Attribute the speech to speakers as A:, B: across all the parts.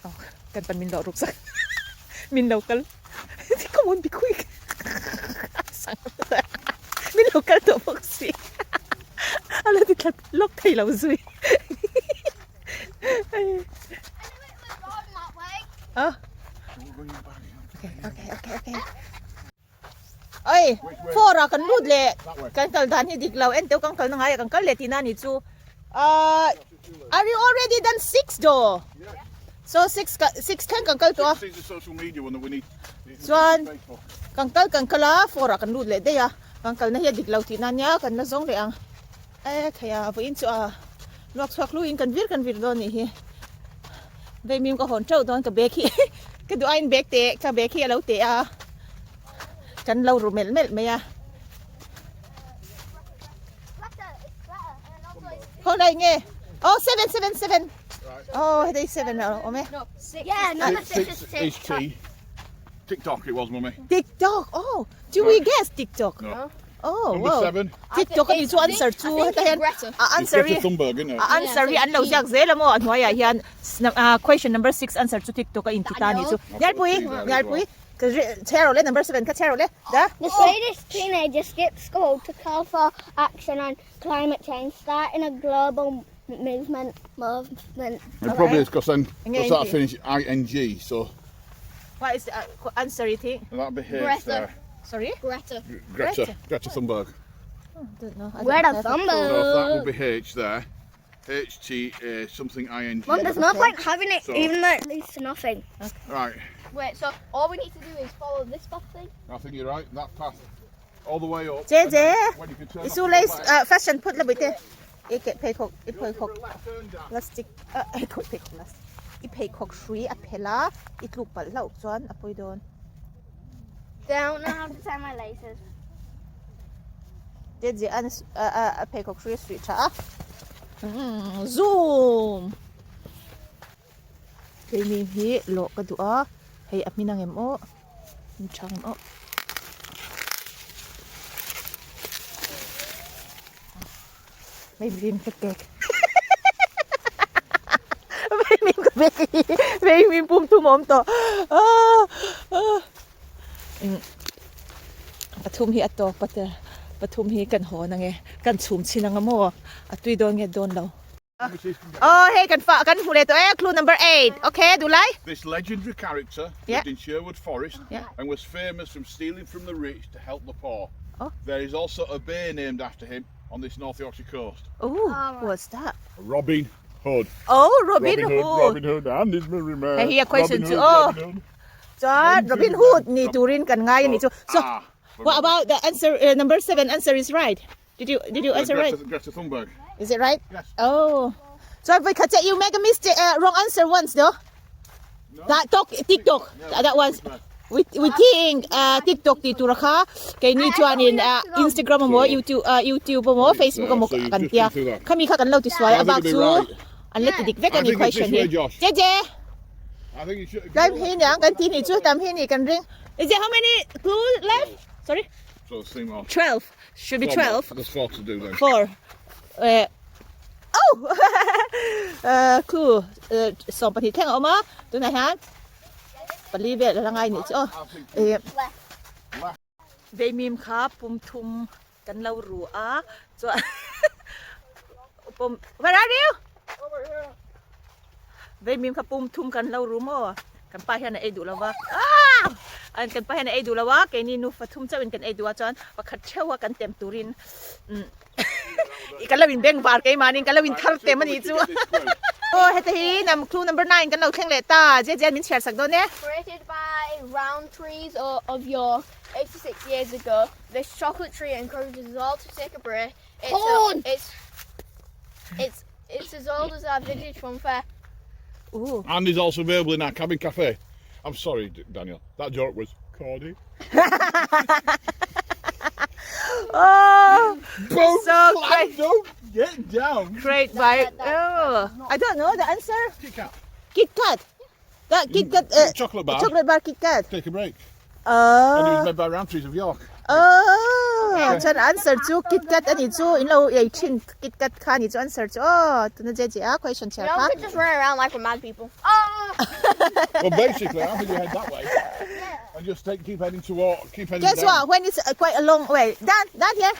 A: Oh, kan pan min lo ruk sak. Min lo kal. Come on, be quick. Sang min lo kal tawh bawk si. A lo ti thla lawk thei lo zui. Ah. Okay, okay, okay, okay. Oi, four ah kan lut leh kan kal dan hi dik lo en teuh kan kalna ngai ah kan kal leh tihna ni chu ahh are you already done six though so six ka six thleng kan kal tawh a chuan kan kal kan kal a four ah kan lut leh daih a kan kalna hi a dik lo tihna nia kan la zawng leh ang e thei a vawiin chu a luak chhuak hluin kan vir kan vir dawn nih hi veimim ka hawn teuh dawn ka bag hi ka duh aiin bag te ka bag hi a lo teh a. Kan lo ru melh melh mai a. Ho lai nge? Oh, 7, 7, 7. Oh, hei 7 a awm e.
B: Yeah, number 6 is
C: TikTok. TikTok it was, mummy.
A: TikTok. Oh, do we guess TikTok?
C: No.
A: Oh,
C: Number
A: wow.
C: 7.
A: TikTok a ni chu answer chu heta hian a answer hi
C: Greta Thunberg, isn't it?
A: a answer hi an lo ziak zel a maw a hnuaiah hian question number 6 answer chu TikTok a inti ta a ni chu. Nialpui, Nialpui. Ka chhiar rawh le number 7 kha chhiar rawh le da.
B: The Swedish teenager skipped school to call for action on climate change, starting a global movement. Movement.
C: It probably is because then because that'll finish ing. So.
A: What is the answer you think?
C: That'll be H
B: Greta.
C: there.
A: Sorry?
B: Greta.
C: Greta. Greta Thunberg.
A: Oh, don't know. I
B: Greta
A: don't have a clue.
B: Thunberg.
C: So that will be H there. H T A something I N G.
B: Mum, there's no point having it
C: So-
B: even though it leads to nothing.
C: Right.
D: Wait, so all we need to do is follow this path thing?
C: I think you're right. That path all the way up.
A: Che
C: and
A: che.
C: then When you can turn
A: I
C: off
A: su
C: to the
A: lei
C: left,
A: fashion phut la bute. I ke pheikhawk i
C: you'll give her
A: pheikhawk
C: a left turn down.
A: plastic a pheikhawk plastic i pheikhawk hrui a phelh a i tluk palh hlauh chuan a pawi dawn.
B: Don't know how to tie my laces.
A: Te je an a pheikhawk hrui a suih tha a. Zoom. Keimim hi lawh ka duh a, hei a hmin ang em aw, hmin tha ang em aw. Veimim ka pek Veimim ka pek hi Veimim pum thum a awm tawh Pathum hi a tawk patel pathum hi kan hawn ange kan chhum chhin anga maw a tui dawn nge dawn lo. Aw hei kan fa kan hmu leh tawh e clue number 8 okay duhlai.
C: This legendary character lived in Sherwood Forest and was famous from stealing from the rich to help the poor. There is also a bay named after him on this North Yorkshire coast.
A: Oh, what's that?
C: Robin Hood.
A: Oh, Robin Hood.
C: Robin Hood and his merry men.
A: Hei hi a question chu aw. Chuan Robin Hood ni turin kan ngai a ni chu. So, what about the answer uh, number 7 answer is right? Did you did you answer
C: Greta,
A: right?
C: Greta Thunberg.
A: Is it right?
C: Yes.
A: Oh. Chuan voi khat che you make a mistake uh, wrong answer once no?
C: No.
A: That talk TikTok that was we we think uh, TikTok ti tur kha keini chuanin uh, Instagram emaw YouTube uh, YouTube emaw Facebook emaw kan tia khami kha kan lo ti suai a bak chu an la ti dik vek ani question hi che che lam hi niang kan ti ni chu tam hi ni kan ring is it how many clue left sorry 12 should be 12
C: There's four to do then.
A: 4 uh, oh uh, clue uh, 12 thleng a awm a tunah hian Pali vel a la ngai nih chu aw. Ih Veimim kha pum thum kan lo ru a chuan pum where are you? Veimim kha pum thum kan lo ru maw kan pa hian a ei duh lo va ah an kan pa hian a ei duh lo a keini nufa thum chauhin kan ei duh a chuan pakhat theuh a kan tem turin umm Kan lo in beng var keimahni kan lo in thar tem a nih chu. Aw heta hi nam clue number 9 kan lo thleng leh ta je je min chhiar sak dawn e.
D: Created by Rowntrees of York 86 years ago, this chocolate tree encourages us all to take a break. It's
B: Horn!
D: A, it's it's it's as old as our vintage funfair.
A: Ooh.
C: And is also available in our cabin cafe. I'm sorry, Daniel. That joke was corny.
A: Oh,
C: Boom!
A: So
C: slam,
A: great.
C: Don't get down.
A: Great bite. Oh, I don't know the answer.
C: Kit Kat.
A: Kit Kat. That Kit Kat.
C: Chocolate bar.
A: Chocolate bar Kit Kat.
C: Take a break. And it was
A: Oh.
C: made by Rowntrees of York.
A: Oh. Ah, chuan answer chu KitKat ani chu in lo ei thin KitKat kha ani chu answer chu aw tuna JJ a question chhiar kha.
D: We just run around like we're mad people.
C: Well basically I think we head that way and just take keep heading toward keep heading
A: Guess
C: down.
A: what? When it's quite a long way. Dan, Dan here.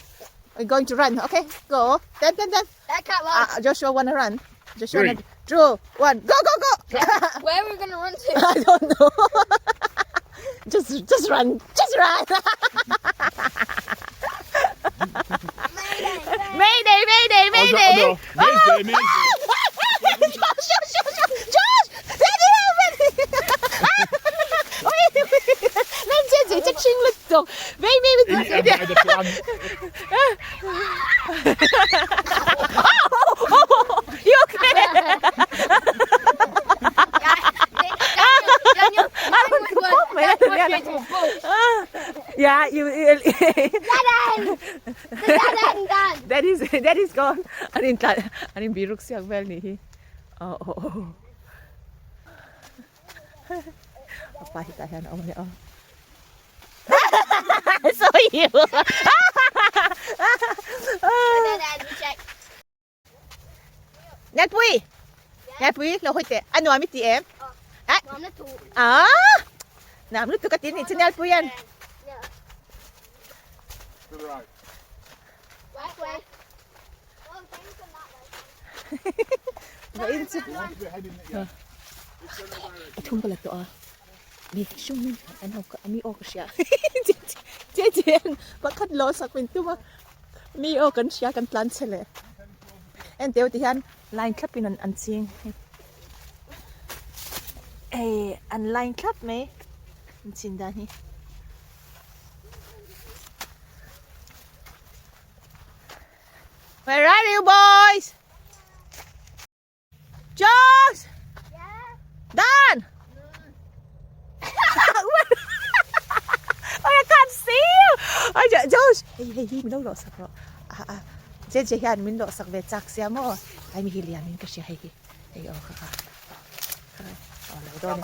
A: We're going to run. Okay, go. Dan, Dan, Dan.
D: That cat uh,
A: Joshua wanna run. Joshua wanna two, one, go, go, go.
D: Where are we gonna run to?
A: I don't know. just, just run, just run. Mayday, mayday, mayday.
C: Oh, no. Mayday, mayday.
A: Josh, Josh, Josh, Josh, Daddy, help me. Wait, wait. Nan che che che ching lutuk. Wait, wait, wait. Oh, you okay?
D: Daniel,
A: Yeah, you.
B: Dead end. The dead end, Dan.
A: That is that is gone. An in tla an in biruk siak vel ni hi. Oh oh oh. Apa hi tah hian a awm a ni aw. So you.
D: Dead end, we check.
A: Netpui. Netpui lo hawi teh. A nuam i ti em?
B: Nuam lutuk.
A: Ah! Nuam lutuk a ti ni chu Netpui an.
C: To the right.
B: Right way.
A: Vawiin chu a thum ka la tawh a mi hring an ho ka mi aw ka hria che che an pakhat lo sak min tum a mi aw kan hria kan tlan chhe leh en teu ti hian line thlap in an ching hei an line thlap mai an chin dan hi. Where are you boys? Josh!
B: Yeah.
A: Dan! Oh, I can't see you! Ai, Josh! Hei, hei, hi, min lo lawh sak rawh. Ah, ah, Je Je hian min lawh sak ve chak sia maw? Ai, mi hi lian in ka hria hei hi. Hei, aw, kha, kha. Kha, aw, lo dawn e.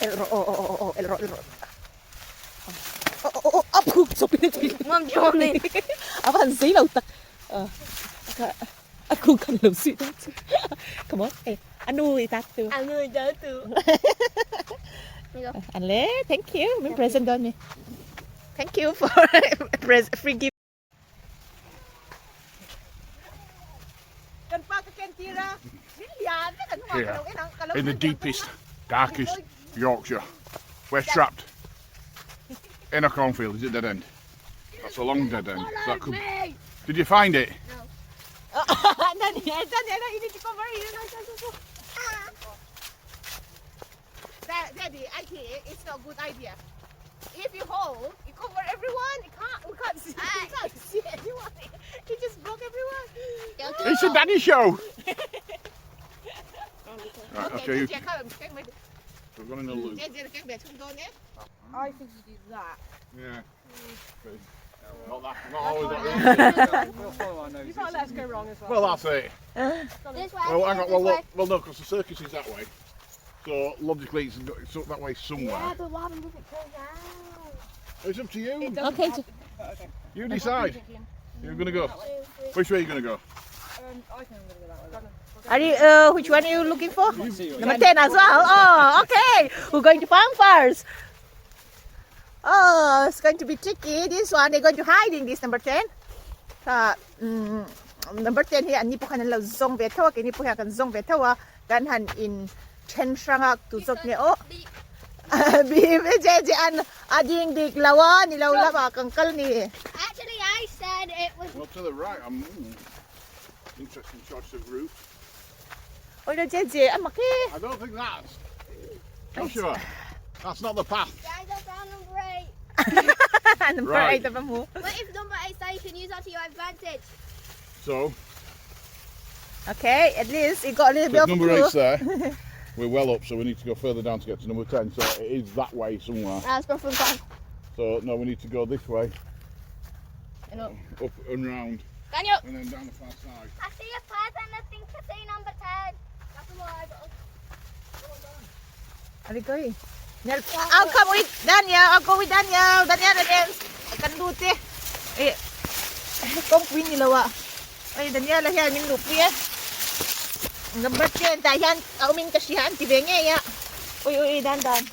A: El rawh, aw, aw, aw, aw, el rawh, el rawh. Aw, aw, aw, a phuk chawp in a ti.
D: Mom, do you want me?
A: A van zei lo tak. Kha, A khu kan lo suih dawn chu. Come on, hey, a nu i tak tu.
D: A nu i tak tu.
A: An le, thank you. Min present dawn mi. Thank you for free gift. Kan pa ka ken tir a, min lian vek an hmuh a, ka lo en ang, ka lo
C: In the deepest, darkest Yorkshire, we're trapped in a cornfield. Is it dead end? That's a long dead end. So that could... Did you find it?
B: No.
A: Daddy, I think it's not a good idea. If you hold, you cover everyone. You can't, we can't see, we can't see anyone. You just block everyone.
C: It's a daddy show. Right,
A: Okay,
C: okay.
A: you
C: We've gone in a loop.
E: I think you do that.
C: Yeah. Not that, not always that easy.
F: We'll follow our noses.
E: You can't let us go wrong as well.
C: Well, that's it.
B: This way.
C: Well, hang on.
B: This
C: Well,
B: way.
C: look, well, no, because the circus is that way. So logically, it's, it's up that way somewhere.
B: Yeah, but what happens if it goes down?
C: It's up to you.
E: It doesn't
A: Okay,
E: happen, but okay.
C: You decide. You're gonna go.
B: Two, three.
C: Which way are you gonna go?
E: I think I'm gonna go that way.
A: Are you, which one are you looking for? Number 10 as well. Oh, okay. We're going to farm first. Oh, it's going to be tricky. This one, they're going to hide in this number 10. Number 10 hi an ni pawh khan an lo zawng ve tho a, keini pawh hian kan zawng ve tho a, kan han in then hrang a, tu zawk nge aw. Bim e je je an a ding dik lo a, ni lo lamah kan kal ni.
B: Actually, I said it was.
C: Well, to the right, I'm interesting choice of route.
A: Oi lo je je a mak e.
C: I don't think that's. Joshua, that's not the path.
B: Guys, I found number 8.
A: Number
C: Right.
A: 8 a va hmu.
D: But if number 8 there, you can use that to your advantage.
C: So,
A: Okay, at least it got a little bit
C: so
A: of
C: number
A: clue.
C: 8's there. We're well up, so we need to go further down to get to number 10. So it is that way somewhere.
D: Let's go from five.
C: So no, we need to go this way,
D: And up.
C: up and round,
D: Daniel!
C: and then down the far side.
B: I see a pipe and I think I see number 10. That's what I got.
A: Are we going? I'll come with Daniel. I'll go with Daniel. Daniel, Daniel. Kan lut e. Eh. Kawngpui ni lo ah hei Daniel-a hian min luhpui a, number 10 tah hian a awmin ka hria an ti ve ngei a, ui ui ui dan dan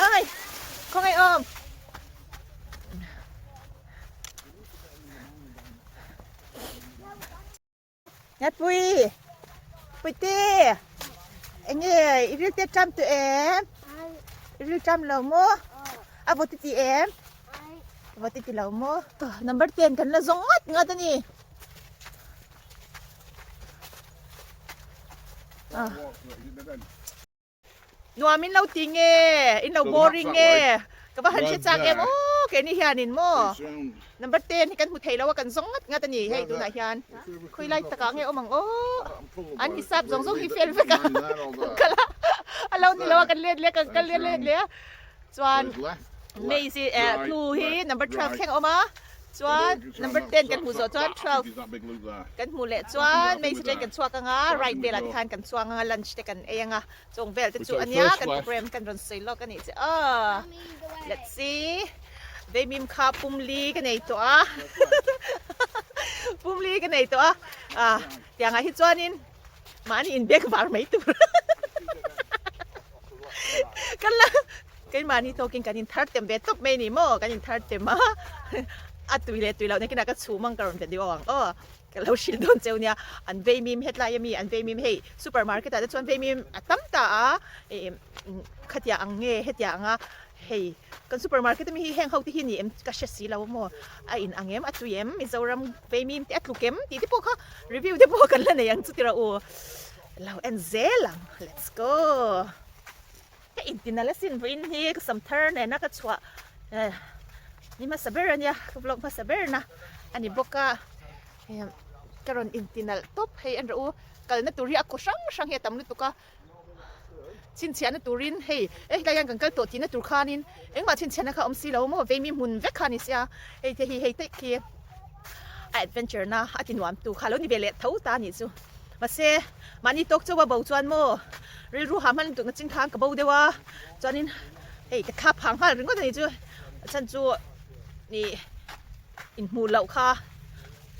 A: ai khawngaih awm. Ngatpui Puite enge i ril te ṭam tawh em? I ril ṭam lo maw? A vawt i ti em? Vawt i ti lo maw? Number 10 kan la zawng ngat ngat a ni. Nuam in lo ti nge, in lo boring nge, ka va han hre chak em aw keini hianin maw number 10 hi kan hmu thei lo a kan zawng ngat ngat a ni hei tunah hian khawi lai takah nge awm ang aw an hisap zawng zawng hi fel vek a kan kal a a lo ni lo a kan let leh a kan kal let leh a chuan maze hi clue hi number 12 thleng a awm a. Chuan number 10 kan hmuh zawh chuan 12 kan hmuh leh chuan May Saturday kan chhuak anga right velah te khan kan chuang anga lunch te kan ei anga chung vel te chu ania kan program kan rawn sawi lawk anih chu aw let's see Veimim kha pumli ka nei tawh a pumli ka nei tawh a ah tiangah hi chuanin mahni inbek var mai tur kan la keimahni tawkin kan inthar tem ve tawp mai ni maw kan inthar tem a a tui leh tui loh nakinah ka chhum ang ka rawn video ang aw ka lo hrilh dawn cheu nia an vei mim hetlai ami an vei mim hei supermarket ah te chuan vei mim a tam ta a ih khatia ang nge hetia anga hei kan supermarket ami hi heng ho te hi ni em ka hre si lo maw a in ang em a tui em Mizoram vei mim te a tluk em tih te pawh kha review te pawh kan la nei ang chu tira u. Lo en zel ang let's go. Ka intinal asin vawiin hi ka sam thar nena ka chhuah ni hmasa ber ania ka vlog hmasa ber na ani bawk a ka rawn intinal tawp hei en rawh u kalna tur hi a kaw hrang hrang hi a tam lutuk a chhinchhiahna turin hei e helai hian kan kal tawh tihna tur khanin engmah chhinchhiahna kha a awm si lo maw veimi hmun vek kha a ni sia hei te hi hei te khi a adventure na a ti nuam tu kha lo ni ve leh tho ta a nih chu. Mahse, mahni tawk chauh a bo chuan maw rilru ha hman lutuk na ching khan ka bo deuh a, chuanin hei ka thla phah nghal ringawt a ni chu, a chhan chu ih inhmuh loh kha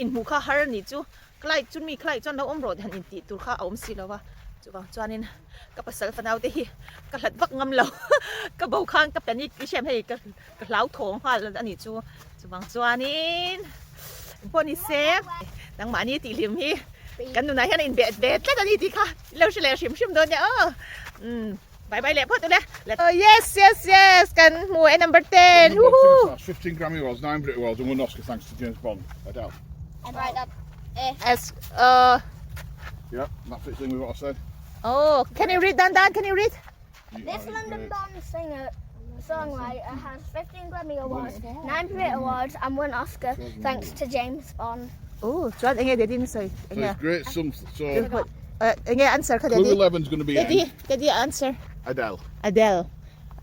A: inhmuh kha har a nih chu, khlai chu mi khlai chuan lo awm rawh han intih tur kha a awm si lo a, chuvang chuanin ka pasal fanau te hi ka hlat vak ngam lo, ka bo khan ka panic i hriam hei ka hlauthawng nghal a nih chu, chuvang chuanin engpawh ni se nangmahni tihhlim hi. Kan nunah hian a inbeh ve tlat a ni tih kha i lo hre leh hrim hrim dawn nia aw. Umm bye bye leh phawt ule. Oh yes yes yes kan hmu e number 10 woohoo.
C: 15 Grammy Awards, 9 Brit Awards and 1 Oscar thanks to James Bond. Adele.
D: Right up.
A: As uh
C: Yeah, that fits in with what I said.
A: Oh, can you read Dan Dan? Can you read?
B: This London born singer songwriter has 15 Grammy Awards, 9 Brit Awards and 1 Oscar thanks to James Bond.
A: Oh, chuan enge daddy na sawi?
C: So it's great some so
A: Enge answer kha daddy?
C: Clue 11's going to be
A: Daddy,
C: N.
A: daddy answer.
C: Adele.
A: Adele.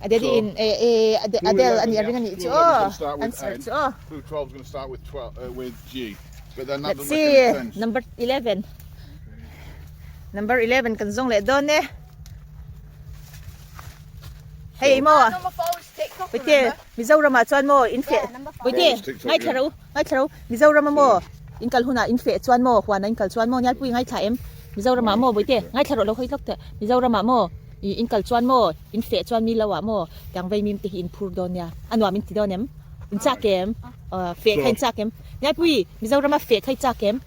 A: Daddy in Adele ani a ring ani chu aw. Answer chu aw.
C: Clue 12 is going to start with 12 with G. But then that
A: Let's
C: doesn't make any
A: see
C: sense.
A: number 11. Number 11 kan zawng leh dawn e. Hei maw Puite Mizoram ah chuan maw in feh Puite ngaithla ro ngaithla ro Mizoram a maw in kal hunah in feh chuan maw huan ah in kal chuan maw Nialpui ngaithla em Mizoram ah maw Puite ngaithla rawh lo hawi hlawk teh Mizoram ah maw ih in kal chuan maw in feh chuan mi lo ah maw tiang vei mim te hi in phur dawn nia a nuam in ti dawn em in chak em feh kha in chak em Nialpui Mizoram a feh kha i chak em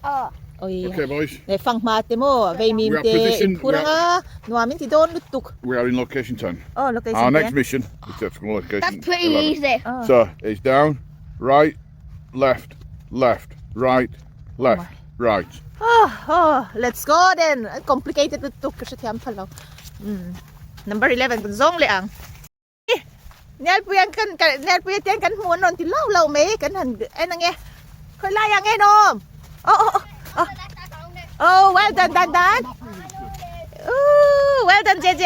A: Oi
C: Okay boys.
A: Le fang hma te maw vei mim
C: We are
A: te in
C: positioned-
A: phur
C: we are-
A: anga nuam in ti dawn lutuk.
C: We are in location 10.
A: Oh location
C: Our
A: 10.
C: next mission is to go location
B: That's pretty
C: 11.
B: easy.
A: Oh.
C: So it's down, right, left, left, right, left, right.
A: Oh, oh, let's go then. Complicated lutuk ka hrethiam phal lo. Number 11 kan zawng leh ang. Nelpui an kan Nelpui atian kan hmuh an rawn ti lau lau mai kan han en ang e khawi lai ang en awm oh oh oh oh well done dan dan ooh well done JJ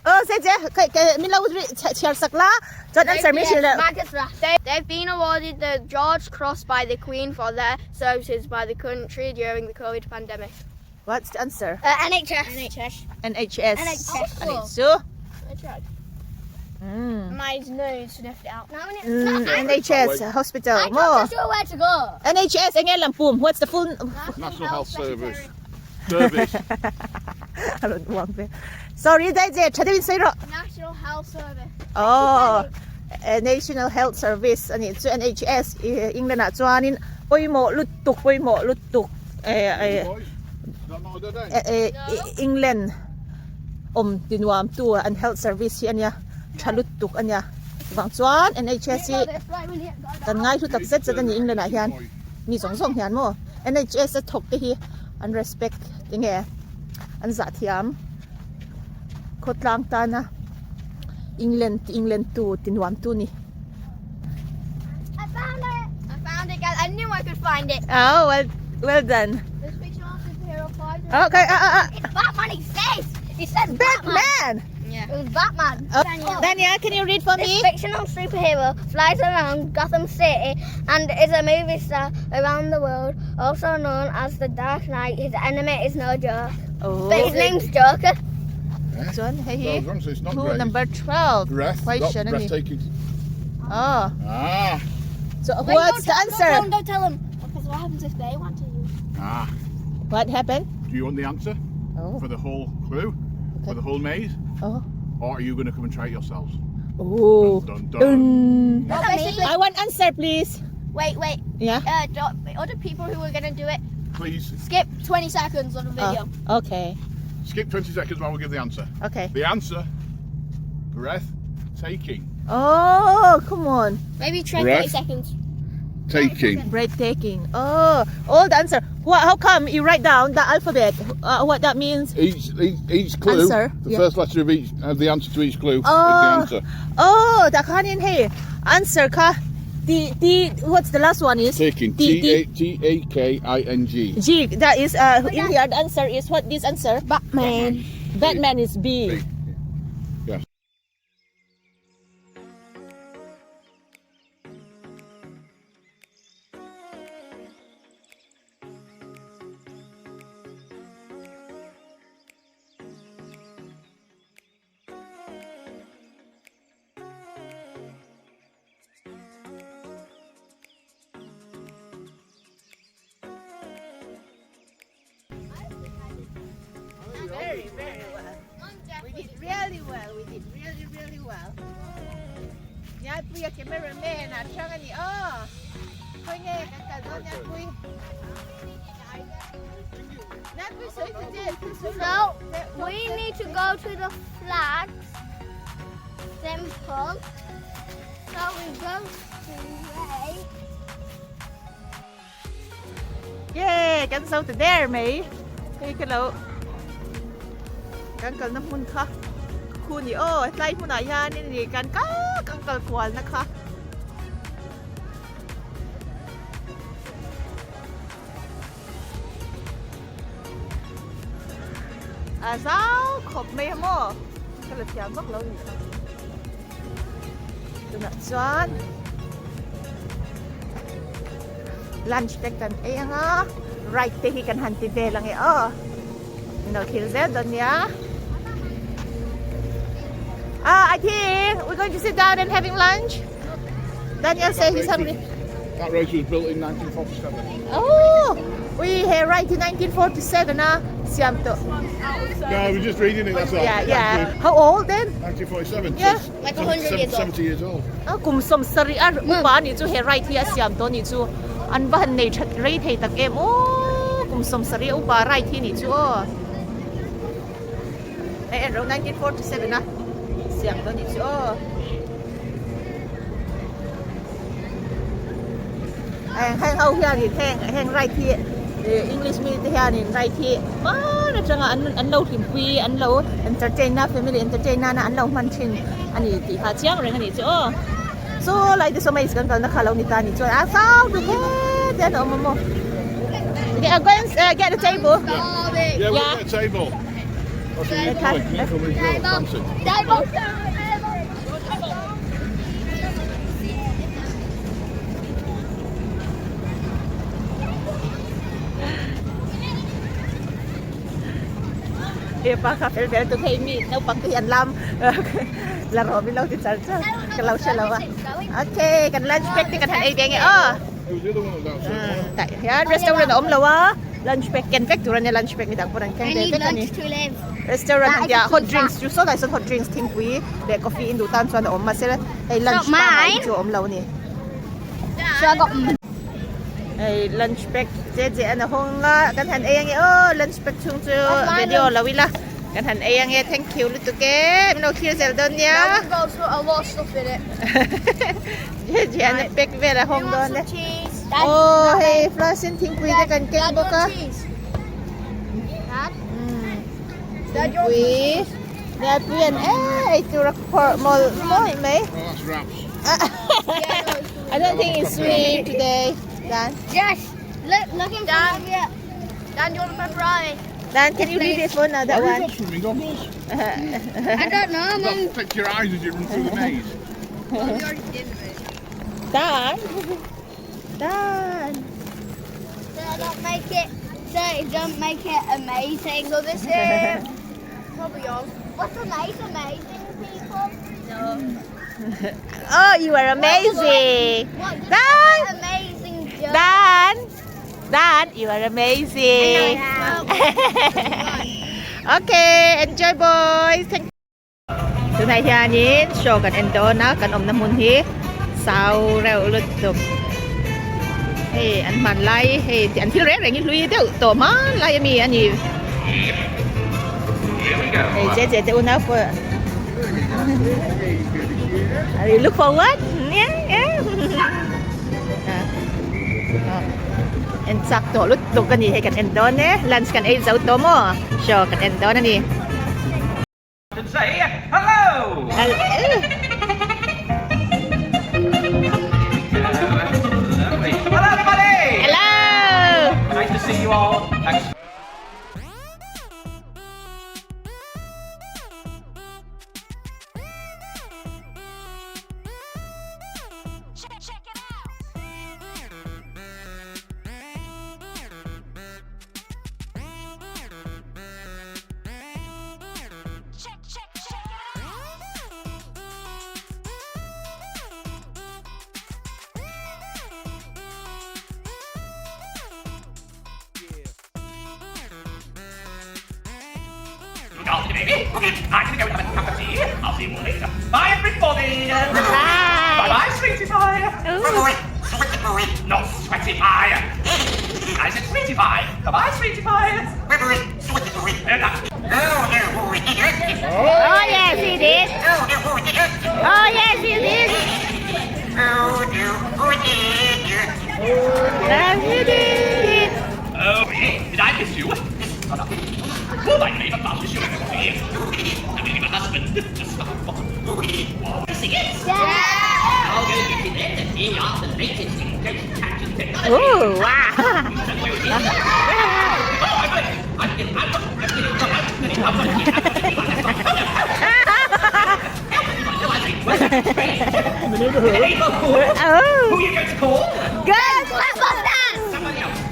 A: oh JJ kai kai min lo chhiar sak la chuan answer min hrilh
D: leh They've been awarded the George Cross by the Queen for their services by the country during the COVID pandemic.
A: What's the answer?
B: Uh, NHS.
D: NHS.
A: NHS.
B: NHS.
A: Ani chu.
D: My nose sniffed it out.
A: NHS hospital maw? NHS enge lampum what's the full
C: National Health Service. Service.
A: A rawn uang ve. Sorry dai je tha deuhin sawi rawh.
D: National Health Service.
A: Oh National Health Service anih chu NHS England ah chuanin pawimawh lutuk pawimawh lutuk eh England awm ti nuam tu an health service hi ania tha lutuk ania chuvang chuan NHS hi kan ngai hlu tak zet zet ani England ah hian mi zawng zawng hian maw NHS a thawk te hi an respect enge an zah thiam khawtlang tana England ti England tu ti nuam tu ni.
D: I found it! I found it guys, I knew I could find it.
A: Oh well well done.
D: This picture of superhero flies.
A: Okay, ah ah ah.
B: It's Batman exists! It says Batman!
A: Batman!
D: Yeah.
B: It was Batman.
A: Oh,
B: Daniel.
A: Daniel, can you read for
B: This
A: me?
B: fictional superhero flies around Gotham City and is a movie star around the world, also known as the Dark Knight. His enemy is no joke.
A: Oh.
B: But his name's Joker.
A: Chuan hei hi
C: No, I was wrong, so it's not
A: clue
C: great.
A: number 12
C: Breath,
A: question
C: not
A: ani.
C: breathtaking.
A: Oh.
C: Ah,
A: So what's the
D: Don't
A: answer?
D: tell him, don't tell him. Because what happens if they want to use?
C: ah.
A: What happened?
C: Do you want the answer
A: Oh.
C: for the whole clue? For the whole maze?
A: Oh.
C: Or are you going to come and try it yourselves?
A: Oh.
C: Dun, dun, dun.
D: Well, basically,
A: I want answer please.
D: wait, wait.
A: Yeah.
D: Other people who are gonna do it,
C: Please
D: skip 20 seconds on the video.
A: Oh, okay.
C: skip 20 seconds while we give the answer.
A: Okay.
C: The answer breath taking.
A: Oh, come on.
D: Maybe try
C: Breath.
D: 30 seconds.
C: Taking.
A: Breathtaking. Oh, all the answer. What, how come you write down the alphabet? Uh, what that means?
C: Each clue,
A: Answer,
C: the
A: yeah.
C: first letter of each, the answer to each clue
A: Oh.
C: is the answer.
A: Oh, tak khanin hei answer kha T T what's the last one is?
C: Taking.
A: T
C: T
A: T
C: A T A K I N G.
A: G. That is in here the answer is what this answer?
D: Batman.
A: Batman is B.
C: B. Yes.
A: Very, very well. We did really well. We did really, really well. Nyanpuia cameraman a tang a ni aw. Khawi nge kan kal dawn Nyanpui? Nyanpui sawi ta che thil sawi
B: So we need to go to the flags. Simple. So we go straight.
A: Yeah, kan zo ta der mai. Hei ka lo kan kalna hmun kha khu ni aw tlai hmunah hianin ni kan kal kan kal kual na kha. A zau khawp mai a maw ka la thiam vak lo ni kha tunah chuan lunch te kan ei anga ride te hi kan han ti vel ang e aw min lo thil zel dawn nia ah I think we're going to sit down and having lunch Daniel say he's hungry
C: That race was built in 1947.
A: Oh ui he ride hi 1947 a siam tawh.
C: No, I was just reading it, that's all.
A: Yeah, yeah. How old then?
C: 1947.
A: Yeah.
C: So
D: Like 100 years old.
C: 70 years old.
A: A kum sawm sarih a upa anih chu he ride hi a siam tawh anih chu an va han nei that rei thei tak em aw kum sawm sarih a upa ride hi anih chu aw hei en ro 1947 a siam tawh anih chu aw heng ho hianin heng heng ride hi English mi te hianin ride hi hman atanga an an lo hlimpui an lo entertain na family entertain nana an lo hman thin ani tih kha chiang reng anih chu aw Saw lai te saw mai kan kalna kha lo ni ta ni chuan a zau duh hle te an awm a maw Okay, I'm going to get a table.
C: Yeah, we'll get a table.
A: He pa kha fel vel tu thei mi naupang te hi an lam La rawh min lo ti char char ka lo hre lo a. Okay kan lunch pack te kan han ei ve nge aw. Tah hian restaurant a awm lo a lunch pack ken vek tur a nia lunch pack midang pawn an keng ve vek a ni. Restaurant an tia hot drinks chu saw lai sawn hot drinks thingpui leh coffee in duh tan chuan a awm mahse hei lunch pangngai hi chu a awm lo a ni. Hei lunch pack che che an a hawng a kan han ei ange aw lunch pack chhung chu video lo ila kan han ei ange thank you lutuk e min lo thlir zel dawn nia che che an a pack vel a hawng dawn e aw hei flask in thingpui te kan keng bawk a thingpui Nialpui an ei tur a phawrh mawlh mawlh mai. I don't think it's sweet today. Dan.
B: Yes. Look, look in front of you.
D: Dan, do you want a pepperoni?
A: Dan, can you leave it for now, that
C: Why have
A: one?
C: you got swimming goggles?
B: I don't know,
C: Does that
B: Mum.
C: protect your eyes as you run through the maze?
A: Dan. Dan.
B: So don't make it. So don't make it amazing.
D: So this is probably yours.
B: What's amazing, amazing people?
A: Oh, you are amazing.
B: What does
A: Dan.
B: amazing do?
A: Dan. Dan, you are amazing. Okay, enjoy boys. Thank Tunah hianin show kan en dawn a, kan awmna hmun hi sau reuh lutuk. Hei an hman lai hei an thil reng reng hi hlui deuh tawh hman lai ami a ni. Hei che che te unau pawh Are you look forward? Yeah, yeah. En chak tawh lutuk a ni hei kan en dawn e. Lunch kan ei zo tawh maw? Show kan en dawn a ni.
F: And say hello!
A: Hello!
F: Hello everybody!
A: Hello!
F: Nice to see you all. Thanks. Bye everybody!
A: Bye!
F: Bye bye, sweetie pie!
A: Ooh.
F: Not sweaty pie! I said sweetie pie! Bye bye, sweetie pie!
A: Oh yes, he did. Oh yes, he did. Yes, he did.
F: Oh, yeah. Did I miss you? Oh, my favourite part is your I mean, my husband. Want to see it?
B: Yeah.
F: I'll go get it then. Here are the latest in ghost catching technology.
A: Ooh, wow.
F: In the neighborhood.
A: Oh.
F: Who are you going to call?
A: Good.
B: Ghostbusters!
F: Somebody else.